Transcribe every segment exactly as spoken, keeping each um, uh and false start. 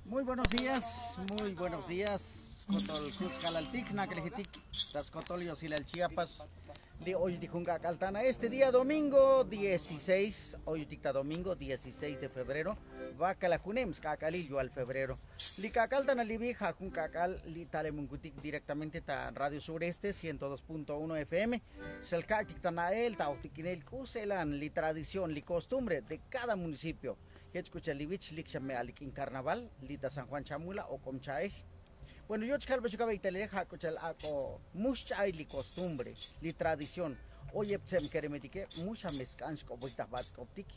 Muy buenos días, muy buenos días. Skotol k'u skalaltik nak'lejetik ta skotol yosilal Chiapas. Li' oyutik jun k'ak'al tana este día domingo dieciséis, oyutik ta domingo dieciséis de febrero. Vakala junem sk'ak'alil yual febrero. Li' k'ak'al tana livi ja' jun k'ak'al li' talemunkutik directamente ta Radio Sureste ciento dos punto uno F M. Xal ka'aytik ta na'el ta ojtikinel k'u se'elan li tradición li kostumbre de cada municipio. Jech k'u cha'al li vich lik xa me alik'in karnaval li' ta San Juan Chamula o k'om cha'ej. Bueno yoch kalbaxuk abe'ik ta lile ja' k'u cha'al ak'o mu xch'ay li kostumbre, li tradición. Oyeb tse'em keremetike mu xa me sk'an xk'oboy ta jbatz'k'optik,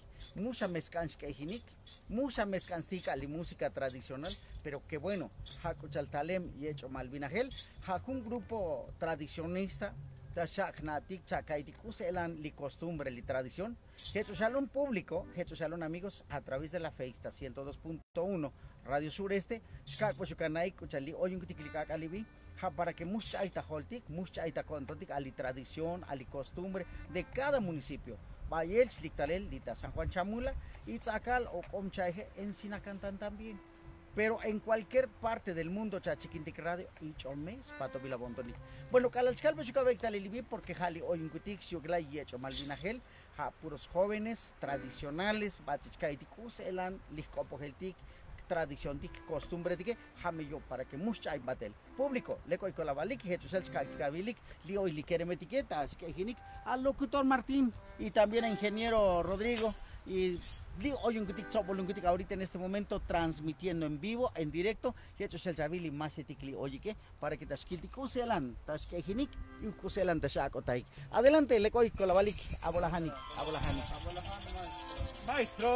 mu xa me sk'an xk'ejinik, mu xa me sk'an stik'a li músika tradicional. Pero ke bueno, ja' k'u cha'al talem yech'omal vinajel ja' jun grupo tradicionista. Ta xa' jna'tik cha' ka'aytik k'u se'elan li kostumbre li tradición. Jech u xalon públiko, jech u xalon amigos a través de la feista ciento dos punto uno Radio Sureste. Xkak'uxuk ana'ik k'u cha'al li oyunkutik li k'ak'al livi ja' para ke mu xch'ay ta joltik, mu xch'ay ta ko'ntontik a li tradición a li kostumbre de cada municipio. Ba'yel chlik talel li' ta San Juan Chamula, itz'akal o k'om cha'eje' en sinakantan también. Pero en kualkier parte del mundo chachikintik radio ich'ome spatobil abontonik. Bueno k'alal chkalbaxuk abe'ik ta li livi porke ja' li oyunkutik xyuklay yech'omal vinajel. Ja' puros jóvenes tradicionales bach'ich ka'aytik k'u se'elan li jk'opojeltik, tradiciontik, kostumbretike. Ja' me yob para ke mu xch'ay batel. Públiko lek oy kolavalik jech u xal chka'aytik avilik. Li' oy li keremetike ta xk'ejinik a locutor Martín y también a ingeniero Rodrigo. Y li' oyunkutik tsobolunkutik ahorita en este momento transmitiendo en vivo en directo. Jech u xal chavil li maxetik li oyike para ke ta xkiltik k'u se'elan ta xk'ejinik y k'u se'elan ta xak'otaik. Adelante lek oy kolavalik. Abolajanik, abolajanik. Maestro.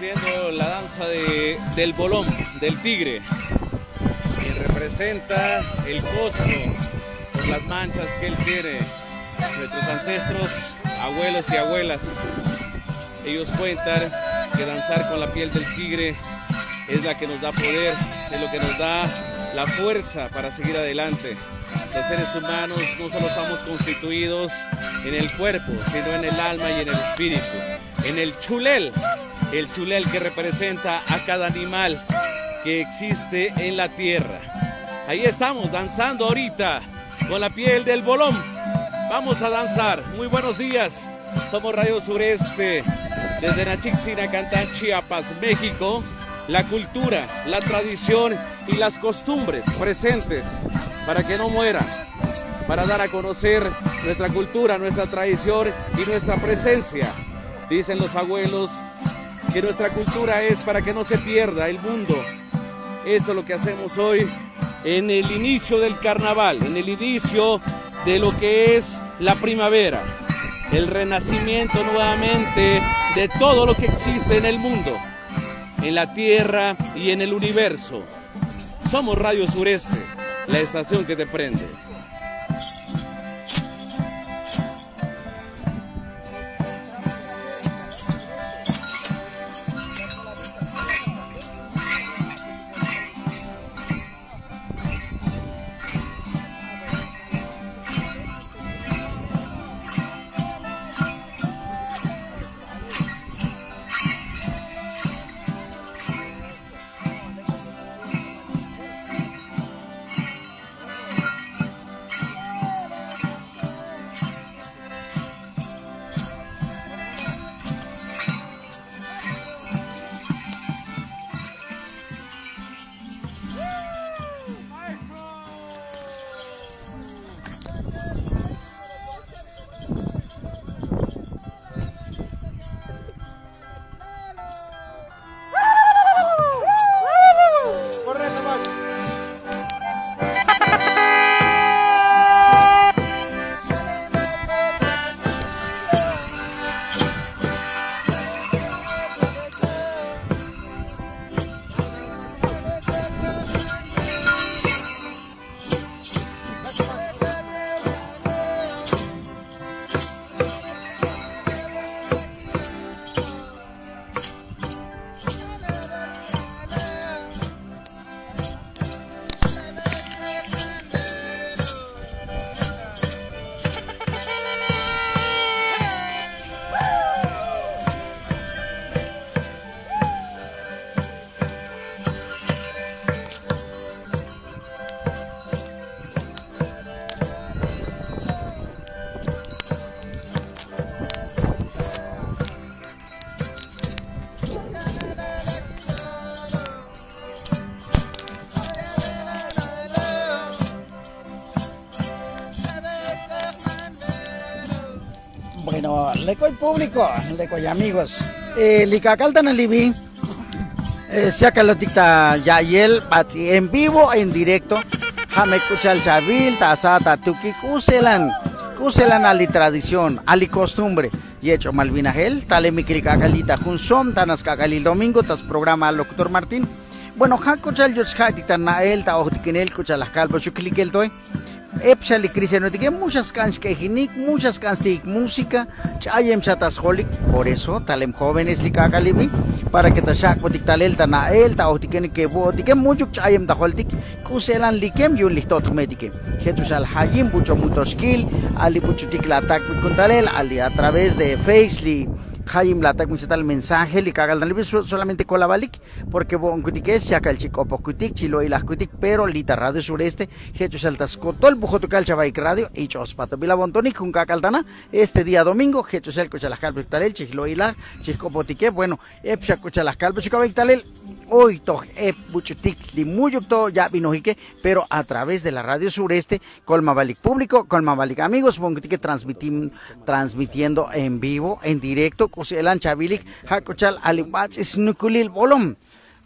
Viendo la danza de, del bolón, del tigre, que representa el costo por las manchas que él tiene. Nuestros ancestros, abuelos y abuelas, ellos cuentan que danzar con la piel del tigre es la que nos da poder, es lo que nos da la fuerza para seguir adelante. Los seres humanos no solo estamos constituidos en el cuerpo, sino en el alma y en el espíritu. En el chulel, el chulel que representa a cada animal que existe en la tierra. Ahí estamos danzando ahorita con la piel del bolón. Vamos a danzar. Muy buenos días. Somos Radio Sureste, desde Nachixinacantán, Chiapas, México. La cultura, la tradición y las costumbres presentes para que no muera, para dar a conocer nuestra cultura, nuestra tradición y nuestra presencia. Dicen los abuelos que nuestra cultura es para que no se pierda el mundo. Esto es lo que hacemos hoy en el inicio del carnaval, en el inicio de lo que es la primavera, el renacimiento nuevamente de todo lo que existe en el mundo, en la tierra y en el universo. Somos Radio Sureste, la estación que te prende. Bueno, lekoy público, lekoy amigos. Eh, li k'ak'al ta na livi, eh, syakalotik ta ya'yel bats'i en vivo, en directo. Ja' me k'u cha'al chavil ta asa ta tukik k'u selan, k'u selan a li tradición, a li costumbre. Yech'omal vinajel ta lemik li k'ak'al li' ta jun som ta nas k'ak'alil domingo ta sprograma locutor Martín. Bueno, ja' k'u cha'al yoch ja'tik ta na'el ta ojtikinel k'u cha'al laj kalboxuk likel toe. Ep xa li cristianotike mu xa sk'an xk'ejinik, mu xa sk'an sti'ik música, ch'ayem xa ta sjolik. Por eso talem jóvenes li k'ak'al li' vi, para que ta xak'botik talel ta na'el ta ojtikinike vu'otike mu'yuk ch'ayem ta joltik. K'u selan likem yu'un li jtot jmetike. Je' tu xal jayim buch'o mutoxkil, a li buch'utik la atak'bik jun talel a li a través de face li jayim la atak'bik xa tal mensaje li k'ak'al ta li' vi, solamente kolavalik. Porque vo'onkutike syakal chi k'opokkutik chi lo'ilajkutik, pero li' ta Radio Sureste je' ch'uxal ta skotol bu jotukal chavaik radio y ch'o spatobil avontonik jun k'ak'al ta na este día domingo. Je' ch'uxal k'u cha'al laj kalboxuk talel chi jlo'ilaj, chi jk'opotike. Bueno, ep xa k'u cha'al laj kalboxuk avaik talel. Oy toj ep buch'utik li mu'yuk to ya'binojike, pero a través de la Radio Sureste. Kolmavalik público, kolmavalik amigos, vo'onkutike transmitim, transmitiendo en vivo, en directo k'u selan chavilik. Ja' k'u cha'al a li bats'i snukulil bolom.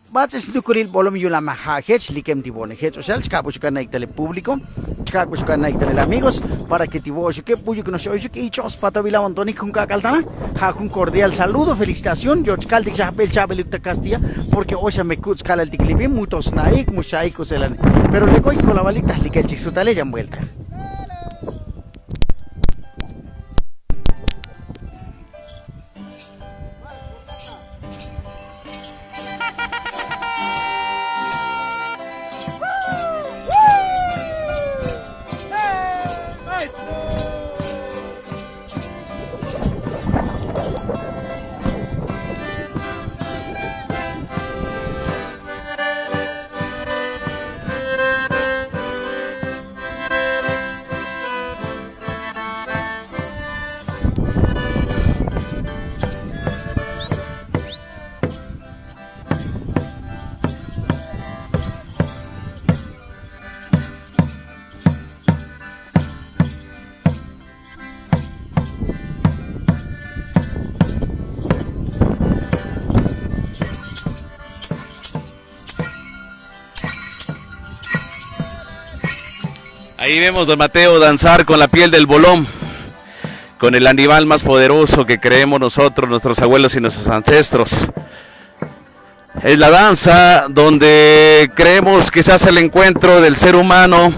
Bats'is nukulil bolom yulamaj ja' jech likem ti bo'one jech oxal chka'bo xukan na'ik tal e públiko, chka'bo xukan na'ik tal el amigos, para ke ti bo'oxuke buyuk noxo'oxuk ich'o'os patabilaban tonik jun ka'k'al tana. Ja' jun kordial saludo felicitación yoch kaltik xajbel cha'beluk ta kastilla, porke oxan me kuts' kalal tik libi mutos na'ik muxa'ik uselane. Pero lek oy kolabalik taj likel chik sutale yan buelta. Ahí vemos don Mateo danzar con la piel del bolón, con el animal más poderoso que creemos nosotros, nuestros abuelos y nuestros ancestros. Es la danza donde creemos que se hace el encuentro del ser humano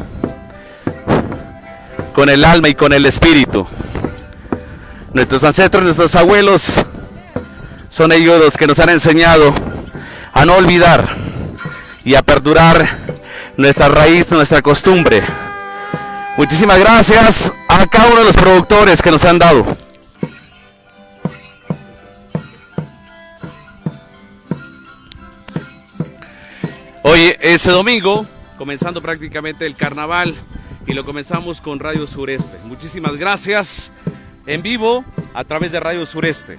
con el alma y con el espíritu. Nuestros ancestros, nuestros abuelos son ellos los que nos han enseñado a no olvidar y a perdurar nuestra raíz, nuestra costumbre. Muchísimas gracias a cada uno de los productores que nos han dado. Oye, este domingo, comenzando prácticamente el carnaval, y lo comenzamos con Radio Sureste. Muchísimas gracias, en vivo, a través de Radio Sureste.